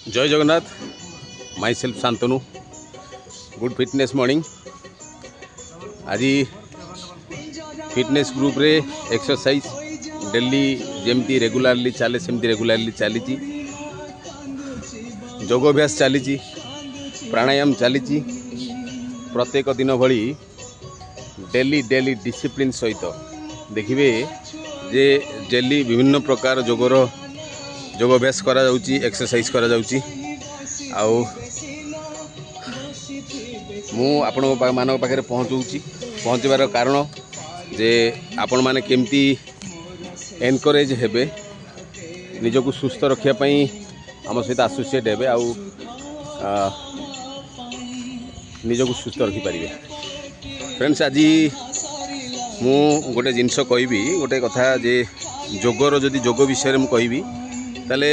Jay Jagannath, myself Shantanu. Good fitness morning. ଆଜି fitness ଗ୍ରୁପ୍ରେ exercise daily ଯେମିତି regularly ଚାଲେ ସେମିତି ରେଗୁଲାରଲି ଚାଲିଛି। ଯୋଗ ଅଭ୍ୟାସ ଚାଲିଛି, ପ୍ରାଣାୟାମ ଚାଲିଛି। ପ୍ରତ୍ୟେକ ଦିନ ଭଳି ଡେଲି ଡେଲି ଡିସିପ୍ଲିନ୍ ସହିତ ଦେଖିବେ ଯେ ଡେଲି ବିଭିନ୍ନ ପ୍ରକାର ଯୋଗର ଯୋଗ ଅଭ୍ୟାସ କରାଯାଉଛି, ଏକ୍ସରସାଇଜ୍ କରାଯାଉଛି। ଆଉ ମୁଁ ଆପଣଙ୍କ ମାନଙ୍କ ପାଖରେ ପହଞ୍ଚଉଛି। ପହଞ୍ଚିବାର କାରଣ ଯେ ଆପଣମାନେ କେମିତି ଏନକରେଜ୍ ହେବେ, ନିଜକୁ ସୁସ୍ଥ ରଖିବା ପାଇଁ ଆମ ସହିତ ଆସୋସିଏଟ୍ ହେବେ ଆଉ ନିଜକୁ ସୁସ୍ଥ ରଖିପାରିବେ। ଫ୍ରେଣ୍ଡସ୍, ଆଜି ମୁଁ ଗୋଟେ ଜିନିଷ କହିବି, ଗୋଟେ କଥା ଯେ ଯୋଗର, ଯଦି ଯୋଗ ବିଷୟରେ ମୁଁ କହିବି ତାହେଲେ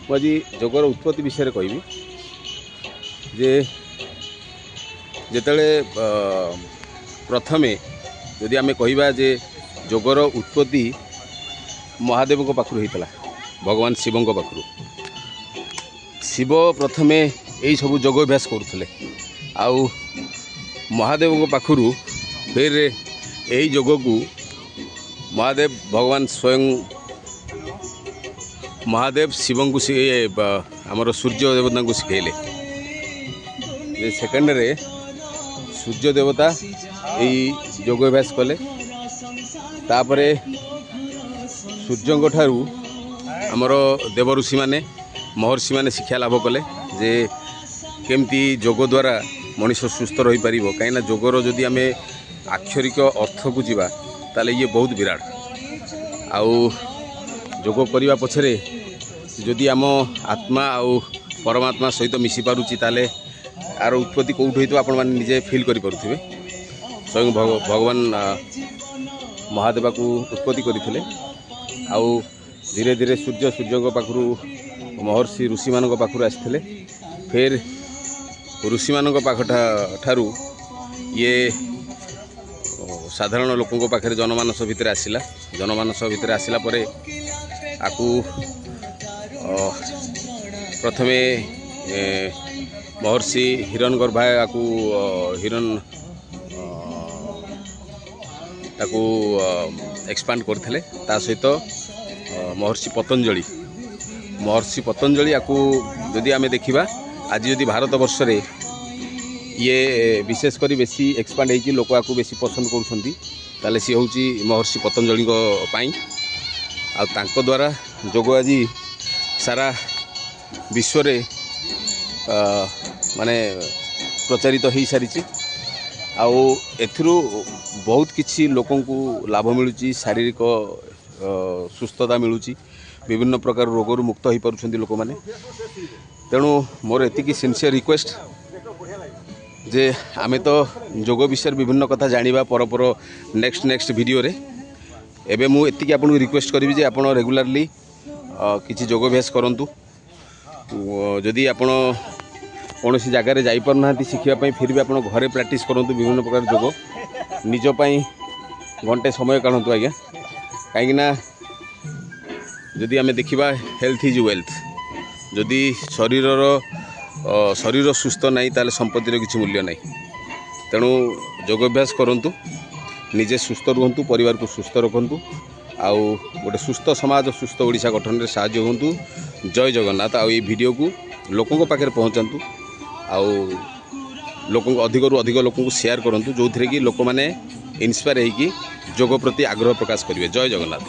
ମୁଁ ଆଜି ଯୋଗର ଉତ୍ପତ୍ତି ବିଷୟରେ କହିବି। ଯେ ଯେତେବେଳେ ପ୍ରଥମେ ଯଦି ଆମେ କହିବା ଯେ ଯୋଗର ଉତ୍ପତ୍ତି ମହାଦେବଙ୍କ ପାଖରୁ ହେଇଥିଲା, ଭଗବାନ ଶିବଙ୍କ ପାଖରୁ। ଶିବ ପ୍ରଥମେ ଏଇସବୁ ଯୋଗ ଅଭ୍ୟାସ କରୁଥିଲେ ଆଉ ମହାଦେବଙ୍କ ପାଖରୁ ଫେର ଏହି ଯୋଗକୁ ମହାଦେବ ଭଗବାନ ସ୍ୱୟଂ ମହାଦେବ ଶିବଙ୍କୁ ଆମର ସୂର୍ଯ୍ୟ ଦେବତାଙ୍କୁ ଶିଖେଇଲେ। ଯେ ସେକେଣ୍ଡରେ ସୂର୍ଯ୍ୟ ଦେବତା ଏଇ ଯୋଗ ଅଭ୍ୟାସ କଲେ। ତାପରେ ସୂର୍ଯ୍ୟଙ୍କ ଠାରୁ ଆମର ଦେବ ଋଷିମାନେ, ମହର୍ଷିମାନେ ଶିକ୍ଷା ଲାଭ କଲେ ଯେ କେମିତି ଯୋଗ ଦ୍ୱାରା ମଣିଷ ସୁସ୍ଥ ରହିପାରିବ। କାହିଁକିନା ଯୋଗର ଯଦି ଆମେ ଆକ୍ଷରିକ ଅର୍ଥକୁ ଯିବା ତାହେଲେ ଇଏ ବହୁତ ବିରାଟ। ଆଉ ଯୋଗ କରିବା ପଛରେ ଯଦି ଆମ ଆତ୍ମା ଆଉ ପରମାତ୍ମା ସହିତ ମିଶି ପାରୁଛି ତାହେଲେ ଆର ଉତ୍ପତ୍ତି କେଉଁଠୁ ହେଇଥିବ ଆପଣମାନେ ନିଜେ ଫିଲ୍ କରିପାରୁଥିବେ। ସ୍ୱୟଂ ଭଗବାନ ମହାଦେବକୁ ଉତ୍ପତ୍ତି କରିଥିଲେ। ଆଉ ଧୀରେ ଧୀରେ ସୂର୍ଯ୍ୟଙ୍କ ପାଖରୁ ମହର୍ଷି ଋଷିମାନଙ୍କ ପାଖରୁ ଆସିଥିଲେ। ଫେର୍ ଋଷିମାନଙ୍କ ପାଖ ଠାରୁ ଇଏ ସାଧାରଣ ଲୋକଙ୍କ ପାଖରେ ଜନମାନସ ଭିତରେ ଆସିଲା। ଜନମାନସ ଭିତରେ ଆସିଲା ପରେ ଆକୁ ପ୍ରଥମେ ମହର୍ଷି ହିରଣ୍ୟଗର୍ଭା ଆକୁ ହିରଣ ତାକୁ ଏକ୍ସପାଣ୍ଡ କରିଥିଲେ। ତା ସହିତ ମହର୍ଷି ପତଞ୍ଜଳି, ମହର୍ଷି ପତଞ୍ଜଳି ଆକୁ ଯଦି ଆମେ ଦେଖିବା ଆଜି ଯଦି ଭାରତବର୍ଷରେ ଇଏ ବିଶେଷ କରି ବେଶୀ ଏକ୍ସପାଣ୍ଡ ହେଇଛି, ଲୋକ ଆକୁ ବେଶୀ ପସନ୍ଦ କରୁଛନ୍ତି, ତାହେଲେ ସିଏ ହେଉଛି ମହର୍ଷି ପତଞ୍ଜଳିଙ୍କ ପାଇଁ। ଆଉ ତାଙ୍କ ଦ୍ୱାରା ଯୋଗ ଆଜି ସାରା ବିଶ୍ୱରେ ମାନେ ପ୍ରଚାରିତ ହୋଇସାରିଛି। ଆଉ ଏଥିରୁ ବହୁତ କିଛି ଲୋକଙ୍କୁ ଲାଭ ମିଳୁଛି, ଶାରୀରିକ ସୁସ୍ଥତା ମିଳୁଛି, ବିଭିନ୍ନ ପ୍ରକାର ରୋଗରୁ ମୁକ୍ତ ହୋଇପାରୁଛନ୍ତି ଲୋକମାନେ। ତେଣୁ ମୋର ଏତିକି ସିନସିୟର ରିକ୍ୱେଷ୍ଟ ଯେ ଆମେ ତ ଯୋଗ ବିଷୟରେ ବିଭିନ୍ନ କଥା ଜାଣିବା ପର ନେକ୍ସଟ ନେକ୍ସଟ ଭିଡ଼ିଓରେ। ଏବେ ମୁଁ ଏତିକି ଆପଣଙ୍କୁ ରିକ୍ୱେଷ୍ଟ କରିବି ଯେ ଆପଣ ରେଗୁଲାରଲି କିଛି ଯୋଗାଭ୍ୟାସ କରନ୍ତୁ। ଯଦି ଆପଣ କୌଣସି ଜାଗାରେ ଯାଇପାରୁନାହାନ୍ତି ଶିଖିବା ପାଇଁ, ଫିର୍ ବି ଆପଣ ଘରେ ପ୍ରାକ୍ଟିସ୍ କରନ୍ତୁ ବିଭିନ୍ନ ପ୍ରକାର ଯୋଗ। ନିଜ ପାଇଁ ଘଣ୍ଟେ ସମୟ କାଢ଼ନ୍ତୁ ଆଜ୍ଞା, କାହିଁକିନା ଯଦି ଆମେ ଦେଖିବା ହେଲ୍ଥ is wealth. ଯଦି ଶରୀର ସୁସ୍ଥ ନାହିଁ ତାହେଲେ ସମ୍ପତ୍ତିର କିଛି ମୂଲ୍ୟ ନାହିଁ। ତେଣୁ ଯୋଗାଭ୍ୟାସ କରନ୍ତୁ, ନିଜେ ସୁସ୍ଥ ରୁହନ୍ତୁ, ପରିବାରକୁ ସୁସ୍ଥ ରଖନ୍ତୁ ଆଉ ଗୋଟେ ସୁସ୍ଥ ସମାଜ, ସୁସ୍ଥ ଓଡ଼ିଶା ଗଠନରେ ସାହାଯ୍ୟ ହୁଅନ୍ତୁ। ଜୟ ଜଗନ୍ନାଥ। ଆଉ ଏଇ ଭିଡ଼ିଓକୁ ଲୋକଙ୍କ ପାଖରେ ପହଞ୍ଚାନ୍ତୁ ଆଉ ଲୋକଙ୍କୁ ଅଧିକରୁ ଅଧିକ ଲୋକଙ୍କୁ ସେୟାର କରନ୍ତୁ, ଯେଉଁଥିରେ କି ଲୋକମାନେ ଇନ୍ସପାୟାର ହେଇକି ଯୋଗ ପ୍ରତି ଆଗ୍ରହ ପ୍ରକାଶ କରିବେ। ଜୟ ଜଗନ୍ନାଥ।